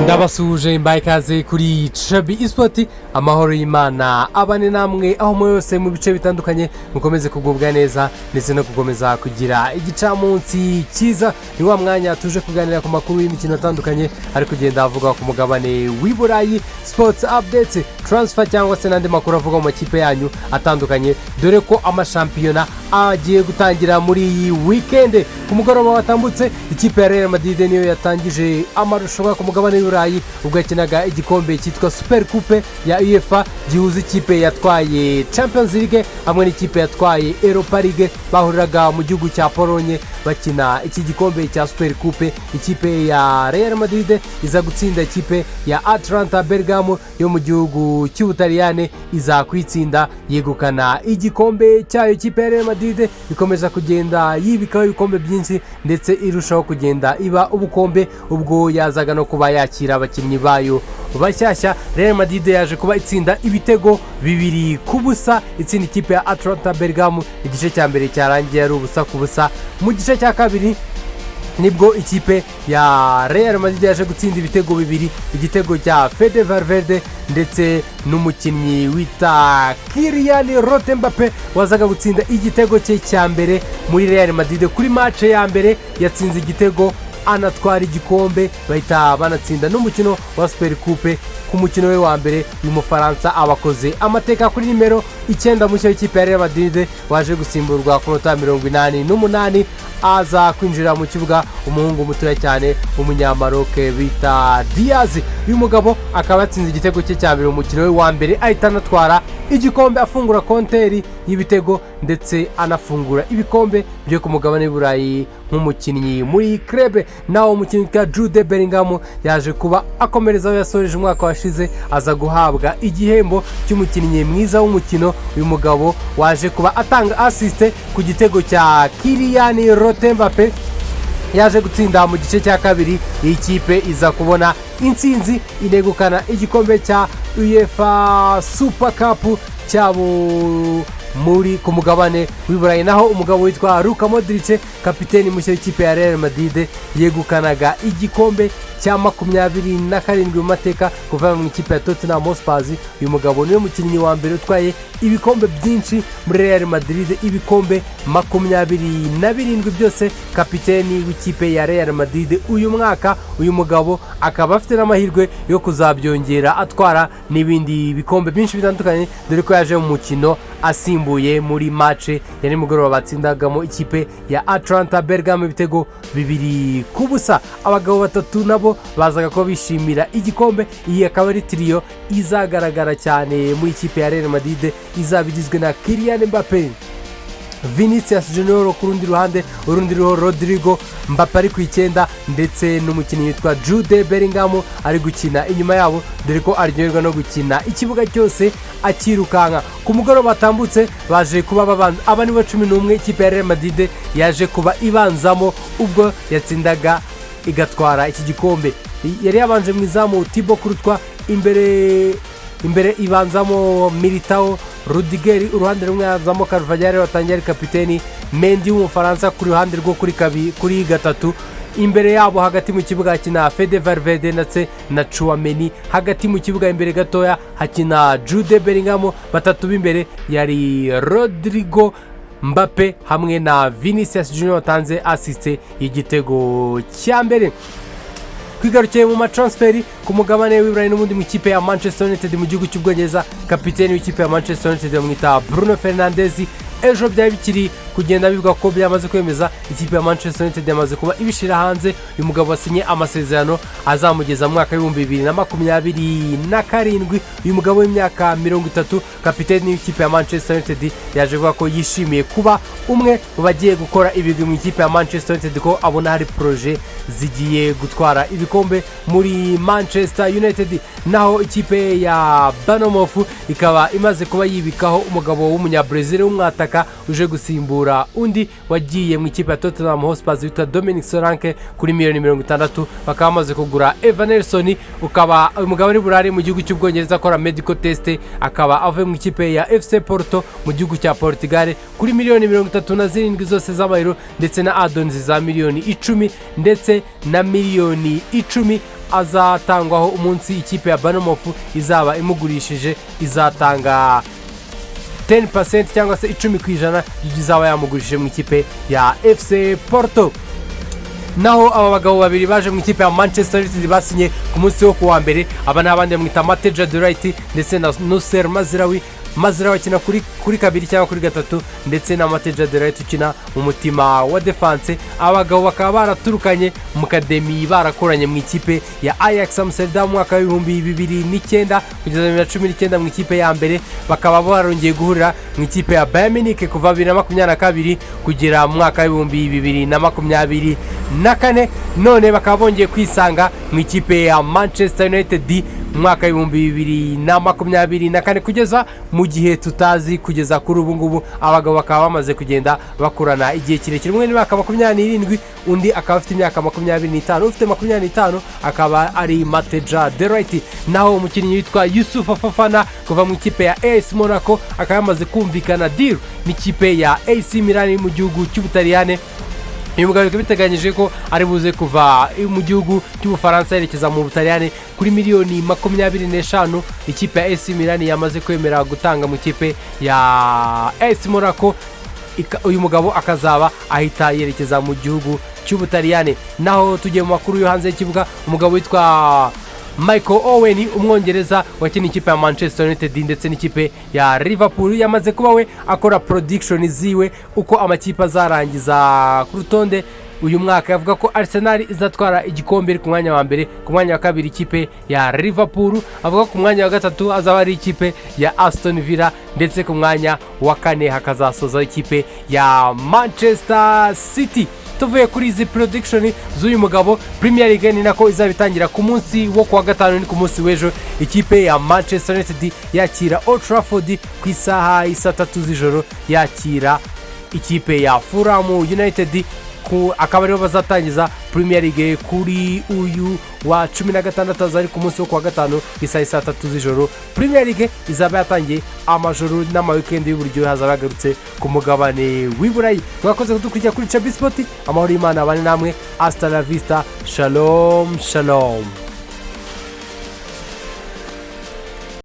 Ndabasuhuje, mbaye ikaze kuri Chabi Esport. Amahoro y'Imana abane namwe aho muri yose mu bice bitandukanye, mukomeze kugubwa neza ndetse no gukomeza kugira igicamunsi cyiza. Ni wa mwanya tuje kuganira ku makuru y'imikino atandukanye ari kugenda avuga ku mugabane w'i Burayi, sports updates, transfer cyangwa se n'andi makuru avuga mu makipe yanyu atandukanye, dore ko amashampiyona agiye gutangira muri iyi weekend. Ku mugoroba watambutse, ikipe ya Real Madrid niyo yatangije amarushanwa ku mugabane w'i Burayi ubwo yakinaga igikombe cyitwa Super Coupe ya UEFA, gihuza ikipe yatwaye Champions League hamwe n'ikipe yatwaye Europa League. Bahuriraga mu gihugu cya Polonye bakina iki gikombe cya Super Coupe. Ikipe ya Real Madrid iza gutsinda ikipe ya Atalanta Bergamo yo mu gihugu cy'Ubutaliyane, iza kwitsinda yegukana igikombe cyayo. Ikipe ya Real Madrid ikomeza kugenda yibikaho ibikombe byinshi ndetse irushaho kugenda iba ubukombe ubwo yazaga no kuba yakira abakinnyi bayo bashyashya. Real Madrid yaje kuba itsinda ibitego 2-0, itsinda ikipe ya Atalanta Bergamo. Igice cya mbere cyarangiye ari 0-0. Mu gice cya kabiri nibwo ikipe ya Real Madrid yaje gutsinda ibitego bibiri, igitego cya Fede Valverde ndetse n'umukinnyi wita Kylian Mbappe wazaga gutsinda igitego cye cya mbere muri Real Madrid. Kuri match ya mbere yatsinze igitego, anatwara igikombe, bahita banatsinda n'umukino wa Super Coupe. Ku mukino we wa mbere, uyu Mufaransa abakoze amateka kuri nimero 9 mushya w'ikipe ya Real Madrid, waje gusimburwa ku minota 88, aza kwinjira mu kibuga umuhungu mutoya cyane w'Umunyamaroke bita Diaz. Uyu mugabo akaba yatsinze igitego cye cya mbere mu mukino we wa mbere, ahita anatwara igikombe, afungura konteri y'ibitego ndetse anafungura ibikombe byo ku mugabane w'i Burayi nk'umukinnyi muri club. Naho umukinnyi witwa Jude Bellingham yaje kuba akomereza aho yasoreje umwaka washize, aza guhabwa igihembo cy'umukinnyi mwiza w'umukino. Uyu mugabo waje kuba atanga assist ku gitego cya Kylian Mbappe yaje gutsinda mu gice cya kabiri. Iyi kipe iza kubona intsinzi, inegukana igikombe cya UEFA Super Cup cyabo muri ku mugabane w'i Burayi. Naho umugabo witwa Luka Modric, kapiteni mushya w'ikipe ya Real Madrid, yegukanaga igikombe cya 27 mu mateka kuva mu ikipe ya Tottenham Hotspur. Uyu mugabo niwe mukinnyi wa mbere utwaye ibikombe byinshi muri Real Madrid, ibikombe 27 byose, kapiteni w'ikipe ya Real Madrid uyu mwaka. Uyu mugabo akaba afite n'amahirwe yo kuzabyongera, atwara n'ibindi bikombe byinshi bitandukanye, dore ko yaje mu mukino asimbuye muri match ya nimugoroba batsindagamo ikipe ya Atalanta Bergamo ibitego 2-0. Abagabo batatu nabo bazaga kuba bishimira igikombe. Iyi akaba ari trio izagaragara cyane muri ikipe ya Real Madrid, izaba igizwe na Kylian Mbappe, Vinicius Junior ku rundi ruhande, urundi ruriho Rodrigo, Mbappe ari ku 9, ndetse n'umukinnyi witwa Jude Bellingham ari gukina inyuma yabo, dore ko aryoherwa no gukina ikibuga cyose akirukanka. Ku mugoroba batambutse baje kuba babanza, aba nibo 11 ikipe ya Real Madrid yaje kuba ibanzamo ubwo yatsindaga igatwara iki gikombe. Yari yabanje mu izamu Thibaut Courtois, imbere ibanzamo Militao, Rudiger, uruhande rumwe hazamo Carvajal watangiye ari kapiteni, Mendy w'Umufaransa ku ruhande rwo kuri kabiri, kuri gatatu imbere yabo. Hagati mu kibuga hakina Fede Valverde ndetse na Tchouameni. Hagati mu kibuga imbere gatoya hakina Jude Bellingham. Batatu b'imbere yari Rodrigo, Mbappe hamwe na Vinicius Junior watanze assist y'igitego cya mbere. Twigarukiye mu ma transfer ku mugabane w'Iburayi n'ubundi mu ikipe ya Manchester United mu gihugu cy'Ubwongereza, kapiteni w'ikipe ya Manchester United bamwita Bruno Fernandes. Ejo byari bikiri kugenda bivuga ko byamaze kwemeza, ikipe ya Manchester United yamaze kuba ibishyira hanze. Uyu mugabo wasinye amasezerano azamugeza mu mwaka w'2027. Uyu mugabo w'imyaka 30, kapiteni w'ikipe ya Manchester United, yaje kuvuga ko yishimiye kuba umwe mu bagiye gukora ibigwi mu ikipe ya Manchester United, ko abona hari projet zigiye gutwara ibikombe muri Manchester United. Naho ikipe ya Bournemouth ikaba imaze kuba yibikaho umugabo w'Umunyabrazil w'umwataka uje gusimbura undi wagiye mu ikipe ya Tottenham Hotspur witwa Dominic Solanke kuri miliyoni 60. Bakaba bamaze kugura Evanilson, ukaba uyu mugabo ari burare mu gihugu cy'Ubwongereza akora medical test, akaba avuye mu ikipe ya FC Porto mu gihugu cya Portugal kuri miliyoni 37 zose z'amayero, ndetse na add-ons za miliyoni 10 ndetse na miliyoni 10. Azatangwaho umunsi ikipe ya Bournemouth izaba imugurishije, izatanga 10% cyangwa se 10% y'ibyo izaba yamugurishije mu ikipe ya FC Porto. Naho aba bagabo babiri baje mu ikipe ya Manchester United basinye ku munsi wo kuwa mbere, aba ni abandi bamwita Matthijs de Ligt ndetse na Noussair Mazraoui. Mazraoui akina kuri kabiri cyangwa kuri gatatu, ndetse na Matthijs de Ligt ukina mu mutima wa défense. Aba bagabo bakaba baraturukanye mu academy, barakoranye mu ikipe ya Ajax Amsterdam mu mwaka w'2009 kugeza 2019 mu ikipe ya mbere, bakaba barongeye guhurira mu ikipe ya Bayern Munich kuva 2022 kugera mu mwaka w'2024, none bakaba bongeye kwisanga mu ikipe ya Manchester United mu mwaka w'2024 kugeza mu gihe tutazi. Kugeza kuri ubu ngubu, abagabo bakaba bamaze kugenda bakorana igihe kirekire. Umwe n'imyaka 27, undi akaba afite imyaka 25. Ufite 25 akaba ari Matthijs de Ligt. Naho umukinnyi witwa Youssouf Fofana kuva mu ikipe ya AS Monaco akaba yamaze kumvikana deal n'ikipe ya AC Milan mu gihugu cy'Ubutaliyane. Uyu mugabo bikaba biteganyije ko ari buze kuva mu gihugu cy'Ubufaransa yerekeza mu Butaliyani kuri miliyoni 25 ikipe ya AC Milan yamaze kwemera gutanga mu ikipe ya AS Monaco. Uyu mugabo akazaba ahita yerekeza mu gihugu cy'Ubutaliyani. Naho tugiye mu makuru yo hanze y'ikibuga, umugabo witwa Michael Owen, Umwongereza wakina ikipe ya Manchester United ndetse n'ikipe ya Liverpool, yamaze kuba we akora prediction ziwe uko amakipe azarangiza ku rutonde uyu mwaka. Yavuga ko Arsenal izatwara igikombe iri ku mwanya wa mbere, ku mwanya wa kabiri ikipe ya Liverpool, avuga ko ku mwanya wa gatatu azaba ari ikipe ya Aston Villa, ndetse ku mwanya wa kane hakazasoza ikipe ya Manchester City. Tuvuye kuri izi prediction z'uyu mugabo, Premier League ni nako izaba itangira ku munsi wo kuwa gatanu, ni ku munsi w'ejo, ikipe ya Manchester United yakira Old Trafford ku isaha y'isa 3 z'ijoro, yakira ikipe ya Fulham United, akaba aribo bazatangiza Premier League kuri uyu wa 16, azari ku munsi wo kuwa gatanu isaha isa 3 z'ijoro. Premier League izaba yatangiye, amajoro n'ama weekend y'uburyohe hazaba yagarutse ku mugabane w'i Burayi. Mwakoze kudukurikira kuri Chabi Sport. Amahoro y'Imana abane namwe. Hasta la vista, shalom shalom.